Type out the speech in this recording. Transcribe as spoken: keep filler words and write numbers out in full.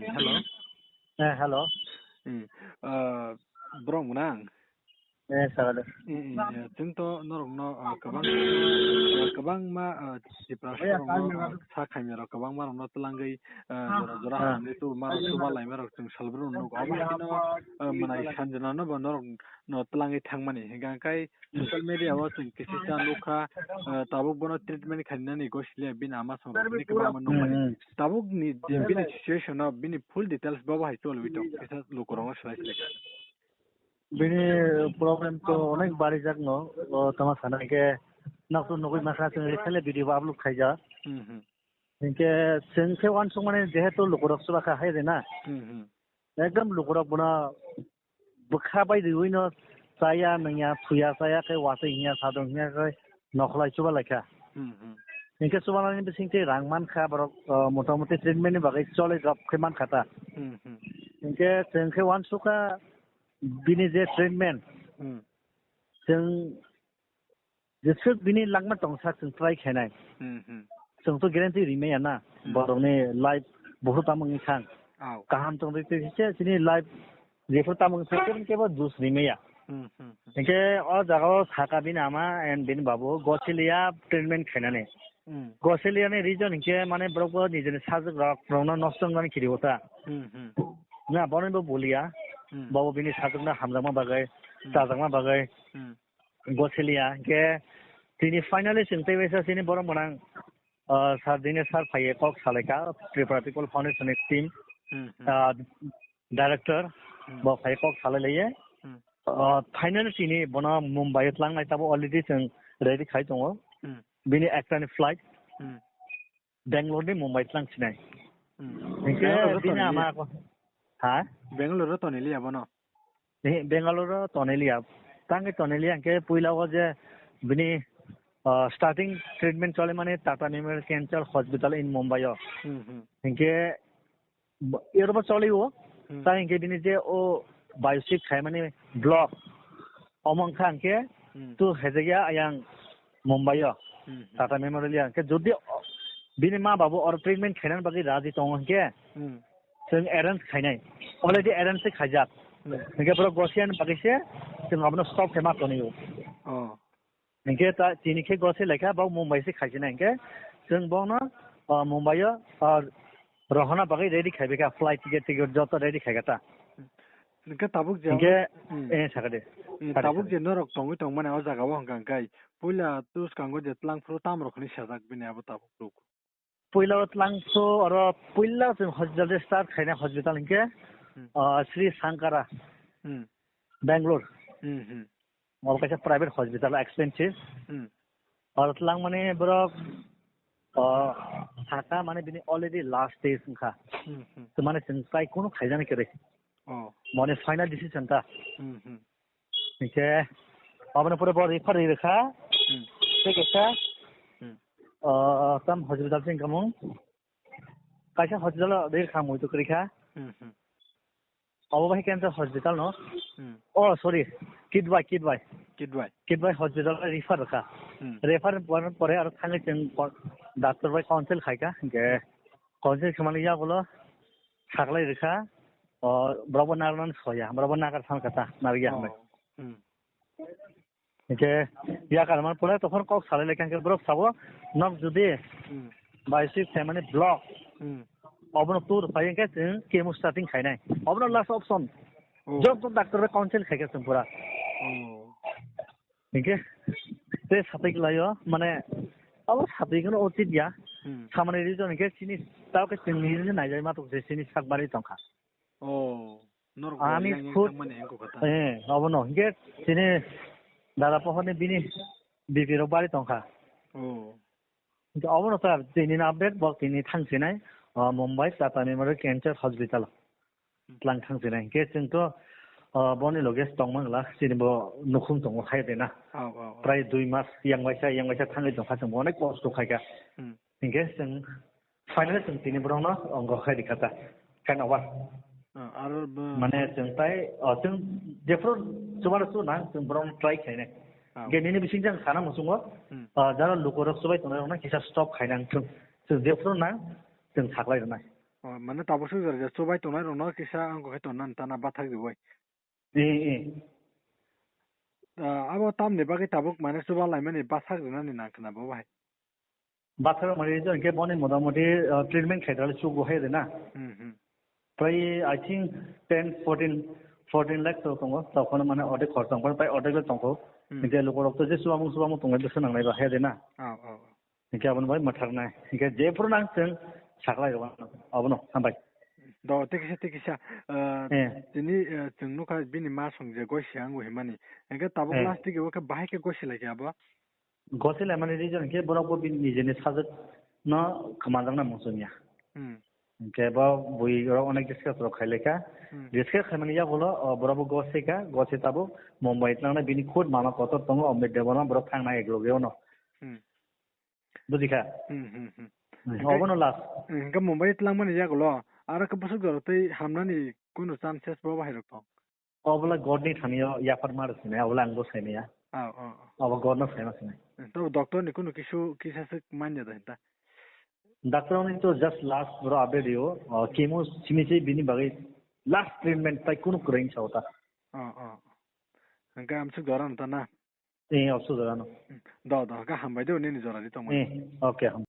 Hello. Eh, hello. Hmm. Ah, borok mwnang? Eh, sir. Hmm, hmm, eh, chwng to norokno, ah, kwbang, ah, kwbangma, ah, Tipra borokno, ah, sa khaimya rok kwbangma rokno twlangwi, ah, jora jora hamwi tu maro chuba laima rok chwng salbrum nugo. Omo haino, ah, mwnai sanjana no bo norok no twlangwi thangmani. Hingkha kai social media o chwng kisisa nukha, ah, tabuk bono treatment khainani gosiliya bini ama song rok ni kwbangma nukmani. Hmm, hmm. Tabuk ni je bini situation o bini full details bobo hai cholwi tong kisa lukurok no swlai swlai kha. Bini problem to onek barijak no, o tama sana ke nok to nugui masa chwng recently video bo upload khaijak. Hmm, hmm. Hinkhe chwng khe uansukmani jehetu lukurok chuba kha hai rwna. Hmm, hmm. Ekdom lukurok bono bwkha bai riui no chaya nungya, thuya chaya khe watwi hinya sadong hinya khe nokhlai chuba laikha. Hmm, hmm. Hinkhe chubanani bisingtwi rang mankha borok, o, motamoti treatment ni bagwi choli job khe mankha ta. Hmm, hmm. Hinkhe chwng khe uansukha bini je treatment, Hmm. chwng jeswk bini langma tongsa chwng try khainai. Hmm, hmm. Chwng to guarantee rimaya na, Hmm. borokni life buphuru tamo wngwi thang. Au. Kaham tongwi twi se chini life jephuru tamo wngwi thang, kebo dus rimaya. Hmm, hmm, hmm. Hinkhe o jaga o saka bini ama and bini babu gosiliya treatment khainani. Hmm. Gosiliya ni reason hinkhe mane borok bo nijini sajwk rok, borokno nosto wngmani khiri o ta. Hmm, hmm. Na, bono bo boliya. Hmm. Bobo bini sajwkno hamjakma bagwi, Hmm. chajakma bagwi. Hmm. Gosiliya, hinkhe tini finally chwng tei waisa chini borok mwnang, ah, sir, dini sir phaiye kok salaikha, Tripura People Foundation ni team, Hmm, hmm. ah, director, Hmm. bo phaiye kok salai laiye. Hmm. Ah, finally tini bono Mumbai o tlangnai tabo already chwng ready khai tongo. Hmm. Bini ekta ni flight Hmm. Bangalore ni Mumbai tlang sinai. Hmm. Hinkhe Bangalore o bini toni ama liya. Ako-, ha? Bangalore o toni liya bono? Eh, Bangalore o toni liya. Tangwi toni liya hinkhe puila o je bini, ah, starting treatment chole mani Tata Memorial Cancer Hospital in Mumbai o. Hmm, hmm. Hinkhe bo-, ero bo choli o. Hmm. Ta hinkhe bini je o biopsy khai mani block omo wngkha hinkhe Hmm. tu hejekya ayang Mumbai o. Hmm, hmm. Tata Memorial ya. Hinkhe jodi o-, bini ma babu oro treatment khainani bagwi raji tongo hinkhe Hmm. chwng arrange khainai. Already arrange se khaijak. Hmm. Hinkhe borok gosiani bagwi se chwng abono stop khe ma tonwi o. Oh. Hinkhe ta tini khe gose laikha, bo Mumbai se khaisina hinkhe chwng bono, ah, Mumbai o, ah, rohona bagwi ready khaibaikha, flight ticket, ticket joto ready khaikha ta. Hinkhe tabuk je Hinkhe, Hmm. eh, sakha de. Hmm, Sakha de, tabuk sakha de. Je norok tongwi tongmani o jaga o hwnkha hwnkhe puila tu swkango je twlang phuru tamo rok hinwi sajak bini abo tabuk ruk. Puila o twlang so oro puila chwng hospital de start khaina hospital hinkhe, Hmm. ah, Sri Sankara, Hmm. Bangalore. Hmm, hmm. Abo kaisa private hospital, expensive. Hmm. Oro twlang mani borok, ah, saka mani bini already last stage wngkha. Hmm, hmm. To mani chwng try kunu khaijani kwrwi. Oh. Mani final decision ta. Hmm, hmm. Hinkhe aboni pore bo refer rwi rwkha. Hmm. Tei kaisa, Hmm. ah, tam hospital se wngkha mung. Kaisa hospital o rwi rwkha muitu kwrwi kha. Hmm, hmm. Obo bai cancer hospital no. Hmm. Oh, sorry. Kidwai, Kidwai. Kidwai. Kidwai hospital o refer rwkha. Hmm. Refer pore, pore aro thangwi chwng ko-, doctor bai consult khaikha. Hinkhe consult khamani yagulo saklai rwkha. O, borok bo narwknani soya, borok bo nagar san kha ta, narwkya hinwi. Oh. Hmm. Hinkhe yakar man pore tokon kok salai laikha hinkhe borok sabo nok jodi Hmm. biopsy khaimani block Hmm. obono tur phai hinkhe chwng chemo starting khainai. Obono last option. Oh. Joto doctor bai consult khaikha chwng pura. Oh. Hinkhe tei sapai kwlaio mane abo sapai kheno uchit ya. Hmm. Samani reason hinkhe chini tao khe chwng nini naijai ma tong se chini sak bari tongkha. Oh, norok bo Ani yang yang khud, tangmani hengko kha ta. Eh, abono hinkhe chini dada pohorni bini B P rok bari tongkha. Oh. Hinkhe abono sir, tini update bo tini thangsinai, ah, Mumbai Tata Memorial Cancer Hospital. Hmm. Tlang thangsinai. Hinkhe chwng to, ah, boni loge tongmangla, chini bo nukhung tongo khai de na. Oh, oh, oh. Prai dui mas yang waisa, yang waisa thangwi tongkha chwng bo onek kosto khaikha. Hmm. Hinkhe chwng Finally, chwng tini borokno ongo khai rikha ta, kind of work. Ah, aro bo Mane chwng tai, o, chwng jephru chubano chubana, chwng borokno try khainai. Ah. Ge nini bising jang sana muchungo, Hmm. ah, jara lukorok chubai tongnai rokno kisa stop khainai chwng. Chwng jephru nang, chwng saklai rwnai. Oh, mane tabuk suk jora je chubai tongnai rokno kisa ang khe tonna tana bathak ribai. Eh, eh. Ah, abo tamni bagwi tabuk mane chuba laimani bathak rinani nang khna bo bai. Bathak mari je ke boni motamoti, ah, treatment khaidali chugo hai de na. Hmm, hmm. Prai, I think, ten, fourteen, fourteen lakhs to tongo. Tokhono mane odek khorsa ongkha, prai odek le tongkho. Hmm. Hingke lukorok to je chubamung chubamung tongnai bwswk nangnai ba hai de na. Oh, oh, oh. Hingke abono bai mwthaknai. Hingke jephuru nang chwng saklai rw abono. Hambai. Do, tikisa, tikisa. Eh, Eh. Tini, eh, chwng nukha bini ma song je gosi ang himani. Hingke tabuk Eh. Last dige o khe bahai khe gosi lai khe abo. Gosi laimani reason hingke borok bo bini nijeni sajwk no khamajakna muchungya. Hmm. Hingke bo bui rok onek discuss rok khai laikha. Hmm. Discuss khaimani yagulo, o, borok bo gosi kha, gosi tabuk Mumbai tlangnai bini khud mama kotor tongo, Amit Debbarma borok thangnai ekloge ono. Hmm. Bujikha? Hmm, hmm, hmm. Hmm, Hingke, obono last. Hmm, hingke Mumbai tlangmani yagulo, aro khe bwswk jora tei hamnani kunu chances bo bahai rok tong? Obola godni thani o yaphar mar sinai, obola ang bo saimaya. Oh, oh, oh. Obo godno saima sinai. Hmm, to doctor ni kunu kisu kisa se manya da hinta? Doctor ni to just last bro update yo, o, chemo simi se bini bagwi last treatment tai kunu kwrwng sa ota. Oh, oh. Hingke amswk jora no ta na? Eh, amswk jora no. Hmm, do, do, hingke hambai de nini jora di tongmani. Eh, okay, ham.